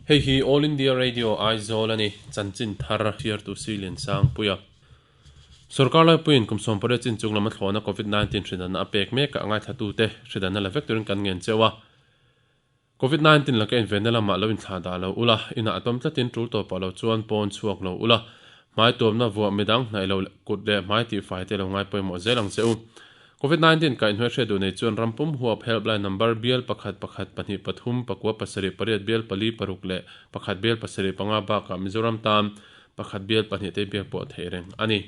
Hei hi All India Radio Aizawl a ni, chanchin thar hriartu Sui Liansangpuia. Sorkar laipuiin kum 18 chin chung lama thlawhna Covid 19 hridanna a pek mek ah ngaithlatute hridanna la vek turin kan ngen cheu a. Covid 19 laka invenna lamah lo inthlah dah lo ula, inah a tawm tlatin tul tawpah lo chuan pawn chhuak lo ula, hmai tuamna vuah midang hnaih lo kut leh hmai tihfai te lo ngai pawimawh zel ang che u. Covid 19 kaihhnuai hriat duh nei chuan ram pum huap helpline number bial pakhat pakhat pahnih pathum pakua pasarih pariat bial pali paruk leh pakhat bial pasarih panga bakah Mizoram tan pakhat bial pahnih te biak pawh theih reng a ni.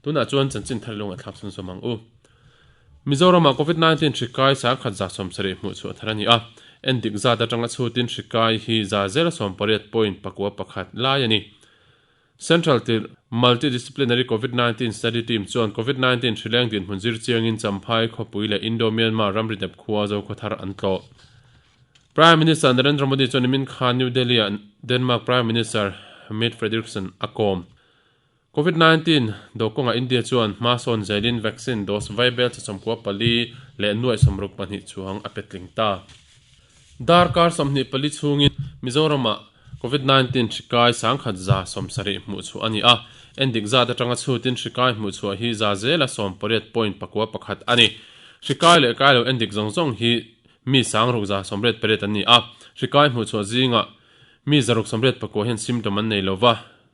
Tunah chuan chanchin thar lung a thlak chhunzawm ang u. Mizoramah Covid 19 hri kai 1170 hmuh chhuah thar a ni a, endik zat atanga chhutin hri kai hi za zela sawmpariat point pakua pakhat lai a ni. Central tirh Multidisciplinary Covid 19 Study Team chuan Covid 19 hri leng dinhmun zir chiangin Champhai khawpui leh Indo-Myanmar ramri dep khua Zokhawthar an tlawh. Prime Minister Narendra Modi chuan nimin khan New Delhi-ah Denmark Prime Minister Mette Frederiksen a kawm. Covid 19 do kawngah India chuan hma sawn zelin vaccine dose vaibel cha 94 leh nuaih 62 chuang a pe tling ta. Darkar 24 chhungin Mizoramah Covid 19 hri kai 1170 hmuh chhuah a ni a, endik zat atanga chhutin hri kai hmuh chhuah hi za zela sawmpariat point pakua pakhat a ni. Hri kai leh kai lo endik zawng zawng hi mi 688 an ni a, hri kai hmuh chhuah zingah mi 684 hian symptom an nei lova,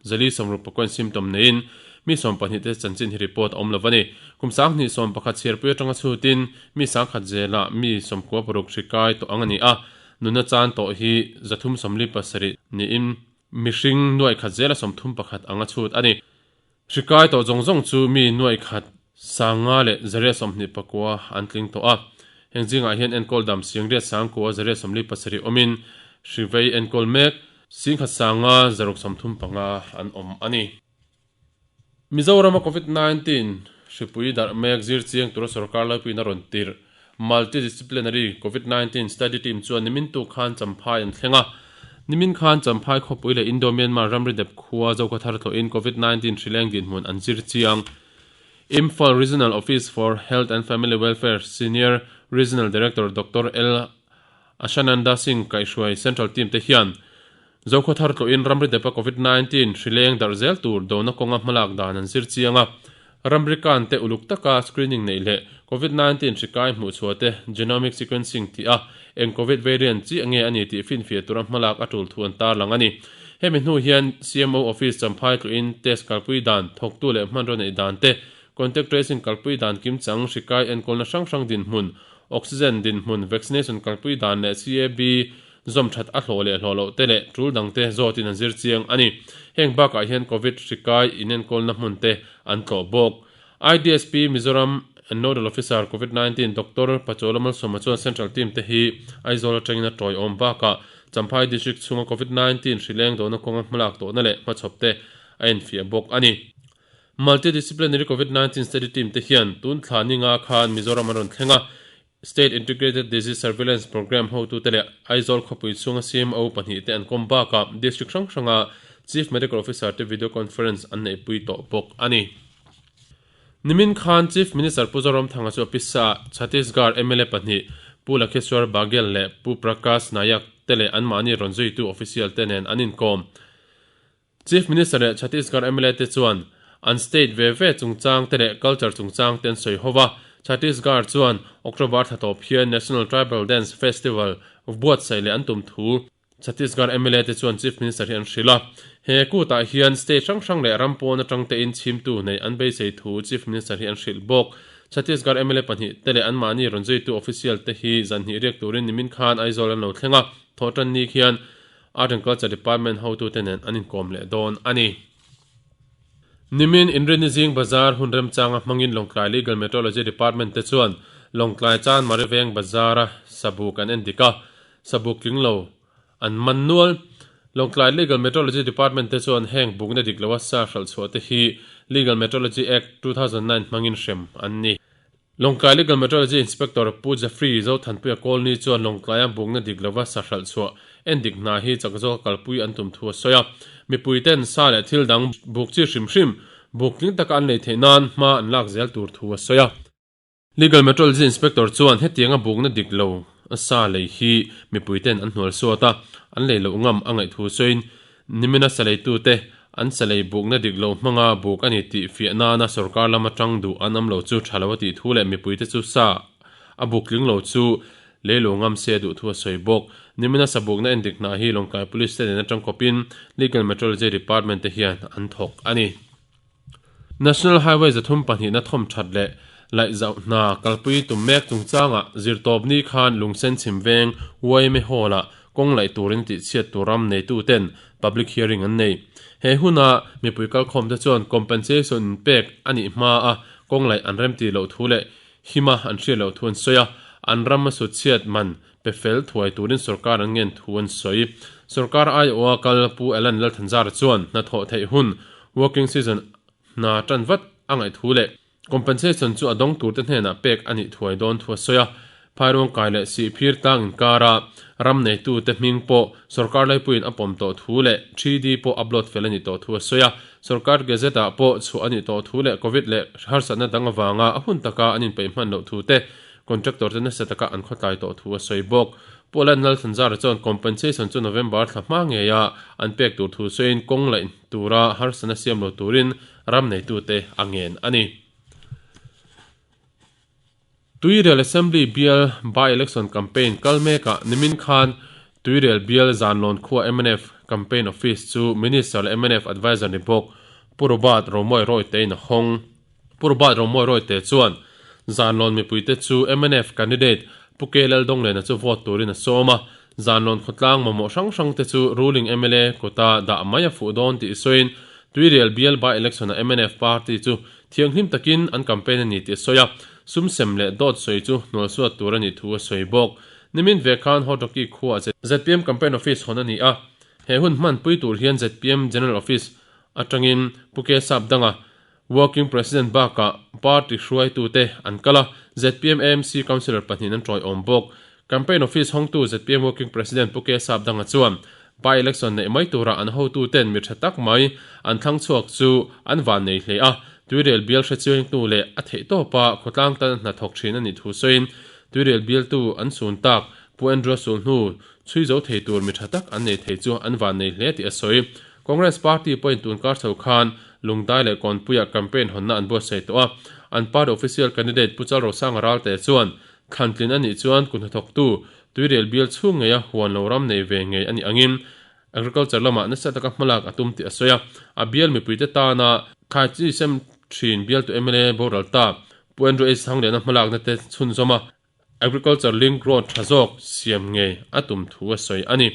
Zali sawmruk pakua in symptom neiin mi 12 te chanchin hi report a awm lo a ni. Kum 2011 chhiarpui atanga chhutin mi 10 zelah mi 96 hri kai tawh ang a ni a, nuna chan tawh hi 347 niin mihring nuaih khat zela 31 anga chhut a ni. Hri kai tawh zawng zawng chu mi nuaih khat 500 leh 129 an tling tawh a. Heng zingah hian enkawl dam singriat sangkua 147 awmin hri vei enkawl mek Singkhat sanga zaruk 35 an awm a ni. Mizorama Covid 19 hripui darh mek zir chiang tura sorkar laipuiin a rawn tirh Multidisciplinary Covid 19 Study Team chuan nimin tuk khan Champhai an thleng a. Nimin khan Champhai khawpui leh Indo-Myanmar ramri dep khua Zokhawthar tlawhin Covid 19 hrileng dinhmun an zir chiang. Imphal Regional Office for Health and Family Welfare Senior Regional Director Doctor L. Ashananda Singh kaihhruai Central Team te hian Zokhawthar tlawhin ramri depa Covid 19 hri leng darh zel tur dona kawnga hmalak dan an zir chiang a. Ramri kan te uluk taka screening neih leh Covid 19 hri kai hmuh chhuah te genomic sequencing tih a eng Covid variant chi nge a ni tih finfiah tura hmalak a tul thu an tarlang a ni. Hemi hnu hian CMO Office Champhai tluin test kalpui dan, thawktu leh hmanraw neih dan te, contact tracing kalpui dan kimchang hri kai enkawlna hrang hrang dinhmun, Oxygen dinhmun, vaccination kalpui dan leh CAB zawm that a hlawh leh hlawh loh te leh tul dang te zawtin an zir chiang a ni. Heng bakah hian Covid hri kai inenkawlna hmun te an tlawh bawk. IDSP Mizoram Nodal Officer Covid 19 Doctor Pachola Malsawma chuan Central Team te hi Aizawl atangin a tawiawm bakah Champhai District chhunga Covid 19 hri leng dona kawnga hmalak tawhna leh hmachhawp te a enfiah bawk a ni. Multidisciplinary Covid 19 Study Team te hian tun thla ni nga khan Mizoram an rawn thleng a, State Integrated Disease Surveillance Programme hotute leh Aizawl khawpui chhunga CMO pahnih te an kawm bakah District hrang hranga Chief Medical Officer te video conference an neihpui tawh bawk a ni. Nimin khan Chief Minister Pu Zoramthanga chu a pisa ah Chhattisgarh mla pahnih Pu Lakheswar Baghel leh Pu Prakash Nayak te leh anmahni rawn zuitu official te nen an inkawm. Chief Minister leh Chhattisgarh mla te chuan an state ve ve chungchang te leh culture chungchang te an sawi ho va. Chhattisgarh chuan October thla tawp hian National Tribal Dance Festival buatsaih leh an tum thu Chhattisgarh mla te chuan Chief Minister hi an hrilh a. He kutah hian state hrang hrang leh ram pawn atang tein chhimtu nei an beisei thu Chief Minister hi an hrilh bawk. Chhattisgarh mla pahnih te leh anmahni rawn zuitu official te hi zanhnih riak turin nimin khan Aizawl an lo thleng a, thawhtan ni khian Art and Culture Department hotute nen an inkawm leh dawn a ni. Nimin Inrinni zing bazar hun remchanga hmangin Lawngtlai Legal Metrology Department te chuan Lawngtlai Chanmari Veng bazara sabuk an endik a, sabuk tling lo an man nual. Lawngtlai Legal Metrology Department te chuan heng bukna dik loa sa hralh chhuah te hi Legal Metrology Act, 2009 hmangin hrem an ni. Lawngtlai Legal Metrology Inspector Pu Jeffrey Zothanpuia Kawlni chuan Lawngtlaia bukna dik lova sa hralh chhuah endik hna hi chak zawka kalpui an tum thu a sawi a. Mipui ten sa leh thil dang buk chi hrim hrim buk tling taka an lei theih nan hma an lak zel tur thu a sawi a. Legal Metrology Inspector chuan hetianga bukna dik lo sa lei hi mipui ten an hnual suat a, an lei loh ngam a ngaih thu sawiin nimina sa leitute an sa lei bukna dik lo hmanga buk a ni tih fiah nana sorkar lama tang duh an awm lo chu tha lo a tih thu leh mipuite chu sa a buk tling lo chu lei lo ngam se a duh thu a sawi bawk. Nimina sa bukna endik hna hi Lawngtlai Police te nen atang kawpin Legal Metrology Department te hian an thawk a ni. National Highway 3 pahnihna thawm that leh laih zauh hna kalpui tum mek chungchangah zirtawpni khan Lungsen chhim veng YMA Hall-ah kawng laih turin tihchhiat tur ram neituten public hearing an nei. He huna mipui kalkhawmte chuan compensation inpek a nih hmaa kawng laih an remti loh thu leh hima an hriat loh thu an sawi a, an ram a sutchhiat man pe fel thuai turin sorkar an ngen thu an sawi. Sorkar aiawha kal Pu Alan Lalthanzara chuan hnathawh theih hun, working season, hna tan vat a ngaih thu leh compensation chu a dawng turte hnenah pek a nih thuai dawn thu a sawi a. Phairuangkai leh Sihphir tlang inkara ram neitute hming pawh sorkar laipuiin a pawm tawh thu leh 3D pawh upload fel a nih tawh thu a sawi a. Sorkar Gazette ah pawh chhuah a nih tawh thu leh Covid leh harsatna dang avanga a hun taka an inpeih hman loh thu te Contractor te nasa taka an khawtlai tawh thu a sawi bawk. Pu Alan Lalthanzara chuan compensation chu November thla hma ngeia an pek tur thu sawiin kawng laih tura harsatna siam lo turin ram neitute a ngen a ni. Tuirial Assembly bial by-election campaign kal mekah nimin khan Tuirial bial Zanlawn khua mnf campaign office chu Minister leh mnf adviser ni bawk Pu Robert Romawi Rawite-in a hawng. Pu Robert Romawi Rawite chuan Zanlawn mipuite chu mnf candidate Pu K Laldonglena chu vote turin a sawm a, Zanlawn khawtlang mamawh hrang hrangte chu ruling mla kuta dah mai a fuh dawn tih sawiin Tuirial bial by-election-a mnf party chu thianghlim takin an campaign a ni tih a sawi a, sum sem leh dawt sawi chu hnualsuat tur a nih thu a sawi bawk. Nimin ve khan Hawtawki khuaah zpm campaign office hawn a ni a, he hun hmanpui tur hian zpm General Office atangin Pu K Sapdanga Working President bakah party hruaitute an kal a, zpm AMC Councillor pahnihin an tawiawm bawk. Campaign Office hawngtu zpm Working President Pu K Sapdanga chuan by-election neih mai tura an hotuten mi tha tak mai an thlang chhuak chu an van nei hle a, tuirel bial hrechiangtu leh a theihtawpa khawtlang tan hna thawk thin a nih thu sawiin tuirel bialtu an sun tak Pu Andrew Sulhnu chhui zo thei tur mi tha tak an nei thei chu an van nei hle tih a sawi. Congress party pawhin tun kar chho khan Lungdai leh Kawnpuiah campaign hawnna an buatsaih tawh a, an party official candidate Pu Chalrosanga Ralte chuan thlantlin a nih chuan kut hnathawktu Tuirial bial chhung ngeia huan lo ram nei ve ngei a nih angin Agriculture lamah nasa taka hmalak a tum tih a sawi a, a bial mipuite tana thlai chi sem thin bialtu mla boral ta Pu Andrew H. Thangliana hmalakna te chhunzawm a. Agriculture Link Road tha zawk siam ngei a tum thu a sawi a ni.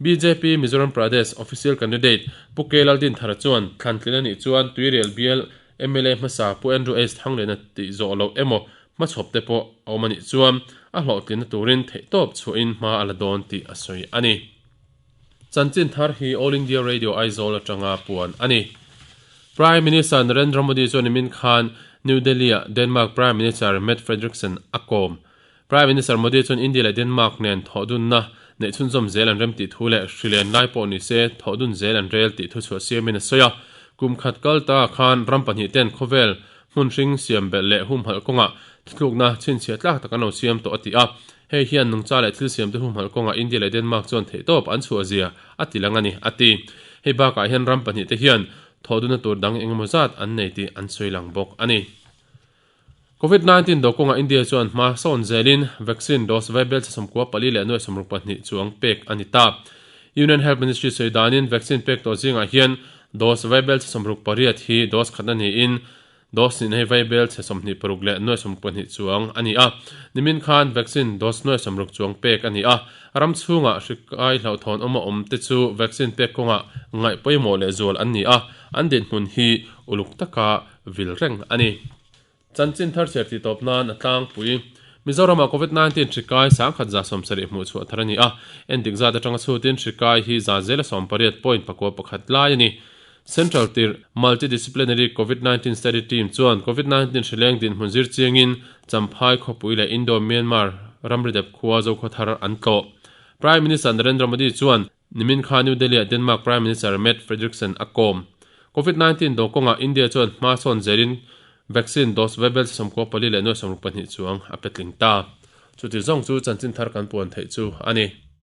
Bjp Mizoram Pradesh Official Candidate Pu K Laldinthara chuan thlantlin a nih chuan Tuirial bial mla hmasa Pu Andrew H Thangliana tih zawh loh emaw hmachhawp te pawh a awm a nih chuan a hlawhtlinna turin theihtawp chhuahin hma a la dawn tih a sawi a ni. Chanchin thar hi All India Radio Aizawl atanga puan a ni. Prime Minister Narendra Modi chuan nimin khan New Delhi-ah Denmark Prime Minister Mette Frederiksen a kawm. Prime Minister Modi chuan India leh Denmark nen thawhdunna neih chhunzawm zel an rem tih thu leh hrilen lai pawh ni se thawhdun zel an rel tih thuchhuah siamin a sawi a. Kum khat kal ta khan ram pahnih ten khawvel hmun hring siam belh leh humhalh kawngah thutlukna chhinchhiah tlak tak an lo siam tawh a ti a. Hei hian nungcha leh thil siamte humhalh kawngah India leh Denmark chuan theihtawp an chhuah zia a ti lang a ni, a ti. Hei bakah hian ram pahnihte hian thawhdunna tur dang engemaw zat an nei tih an sawi lang bawk a ni. Covid 19 do kawngah India chuan hma sawn zelin vaccine dose vaibel chhe 94 leh nuai 62 chuang pek a ni ta. Union Health Ministry sawi danin vaccine pek tawh zingah hian dose vaibel chhe 68 hi dose khatna niin Dose nih hei vaibel chhe 26 leh nuai 12 chuang a ni a. Nimin khan vaccine dose nuai 60 chuang pek a ni a. Ram chhungah hri kai hlauhthawn awm a awm te chu vaccine pek kawngah ngaih pawimawh leh zual an ni a, an dinhmun hi uluk taka vil reng a ni. Chanchin thar chhiar tih tawp nan a tlangpui. Mizoramah Covid 19 hri kai 1170 hmuh chhuah thar a ni a. Endik zat atanga chhutin hri kai hi za zela 18 point pakua pakhat lai a ni. Central tirh Multidisciplinary Covid 19 Study Team chuan Covid 19 hrileng dinhmun zir chiangin Champhai khawpui leh Indo-Myanmar ramri dep khua Zokhawthar an tlawh. Prime Minister Narendra Modi chuan nimin kha New Delhi-ah Denmark Prime Minister Mette Frederiksen a kawm. Covid 19 do kawngah India chuan hma sawn zelin vaccine dose vaibel 94 leh nuai 62 chuang a pe tling ta. Chuti zawng chu chanchin thar kan puan theih chu a ni.